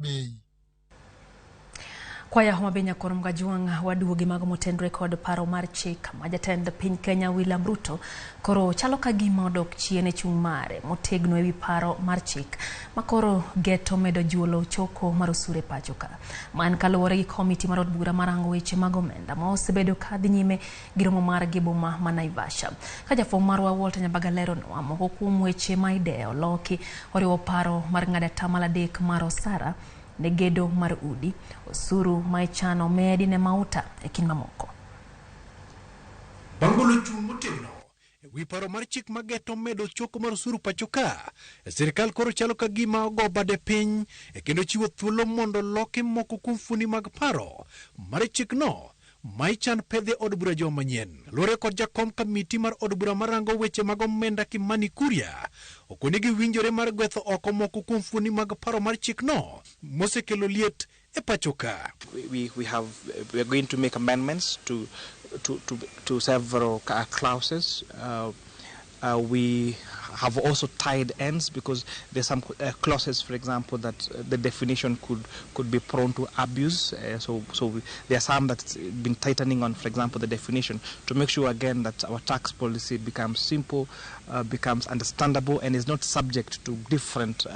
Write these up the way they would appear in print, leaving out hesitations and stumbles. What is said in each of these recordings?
Bei. Kwaya Homa Bay Nyakoro Mgajwang' waduogi mago motenore kod paro mar chik ma jatend piny Kenya William Ruto koro chalo ka gima odok chien e chung' mare motegno ewi paro mar chik ma koro geto medo juolo choko mar osuru e pacho ka. Man kaluwore gi komiti mar od bura marango weche mag omenda ma osebedo ka dhi nyime gi romo margi e boma ma Naivasha. Ka jafwambo marwa Walter Nyambaga leronwa moko kuom weche ma ideyo loki oriwo paro mar ng'ado atamalo 3 mar osara ne gedo mar udi, osuru ma ichano medi ne mauta e kind mamoko. Bang' golo chung' motegno e wi paro mar chik ma geto medo choko mar osuru pacho ka, sirkal koro chalo ka gima ogo bade piny e kendo chiwo thuolo mondo loki moko kuom fundi mag paro mar chikno ma ichan pedhe od bura joma manyien. Luwore kod jakom kamiti mar od bura marango weche mag omenda Kimani Kuria, okoni giwinjore mar gwetho oko moko kuom fundi mag paro mar chikno mosekelo liet e pacho ka. We are going to make amendments to several clauses. We have also tied ends because there's some clauses, for example, that the definition could be prone to abuse. So there are some that's been tightening on, for example, the definition to make sure again that our tax policy becomes simple, becomes understandable, and is not subject to different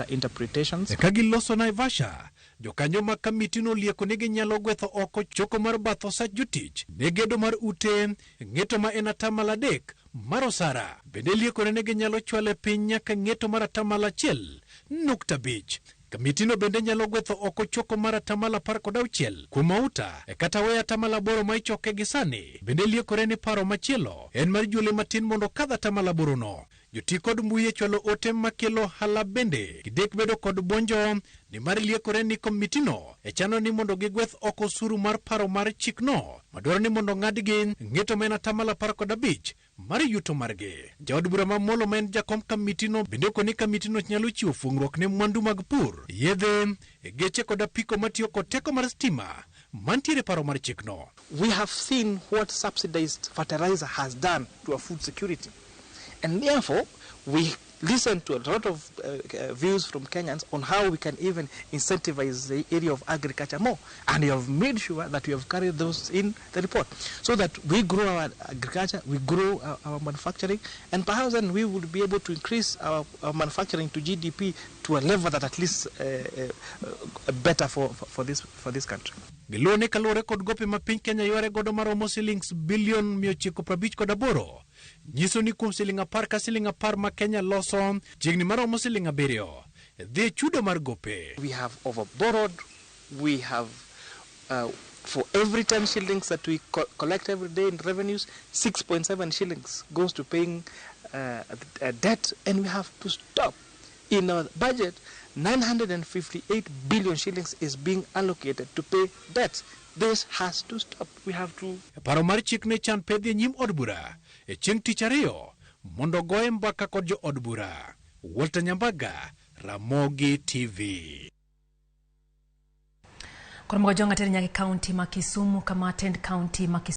interpretations. Ka giloso Naivasha, jokanyo mag kamiti nolieko ni ginyalo gwetho oko choko mar bath osach jotich ne gedo mar ute ng'eto ma en atamalo 3 mar osara. Bende liekore ni ginyalo chwale piny nyaka ng'eto mar atamalo 1.5. Kamitino bende nyalo gwetho oko choko mar atamalo 16 kuom mauta e kata weyo atamalo 8 ma ichoke gi sani. Bende liekore ni paro machielo en mar juole matin mondo okadh atamalo 8 no. Joti kod mbui e chwalo ote makelo ohala bende gidek bedo kod buonjo nimar liekore ni komitino e chano ni mondo gigweth oko osuru mar paro mar chikno madwaro ni mondo ng'adgi ng'eto ma en atamalo 15 mar yuto margi. Jaod bura ma Molo ma en jakom kamitino bende okoni kamitino nyalo chiwo fuong'ruok ne mwandu mag pur, yedhe, geche kod apiko matiyo kod teko mar stima mantiere paro mar chikno. We have seen what subsidized fertilizer has done to our food security. And therefore, we listen to a lot of views from Kenyans on how we can even incentivize the area of agriculture more. And we have made sure that we have carried those in the report so that we grow our agriculture, we grow our manufacturing, and perhaps then we will be able to increase our manufacturing to GDP to a level that at least better for this country. Giluwo ni kaluwore kod gope ma piny Kenya yware godo maromo silings bilion 958 nyiso ni kuom siling 10 ka siling 10 ma Kenya loso chiegni maromo siling 7 dhi e chudo mar gope. We have overborrowed, we have, for every 10 shillings that we collect every day in revenues, 6.7 shillings goes to paying debt, and we have to stop. In our budget, 958 billion shillings is being allocated to pay debt. This has to stop. We have to Paro mar chik ne chan pedhi e nyim od bura e chieng' tich ariyo mondo goye mbaka kod jo od bura. Walter Nyambaga, Ramogi TV. Koro mogo jonga tere nyaka e kaunti ma Kisumu kama tend kaunti ma Kisumu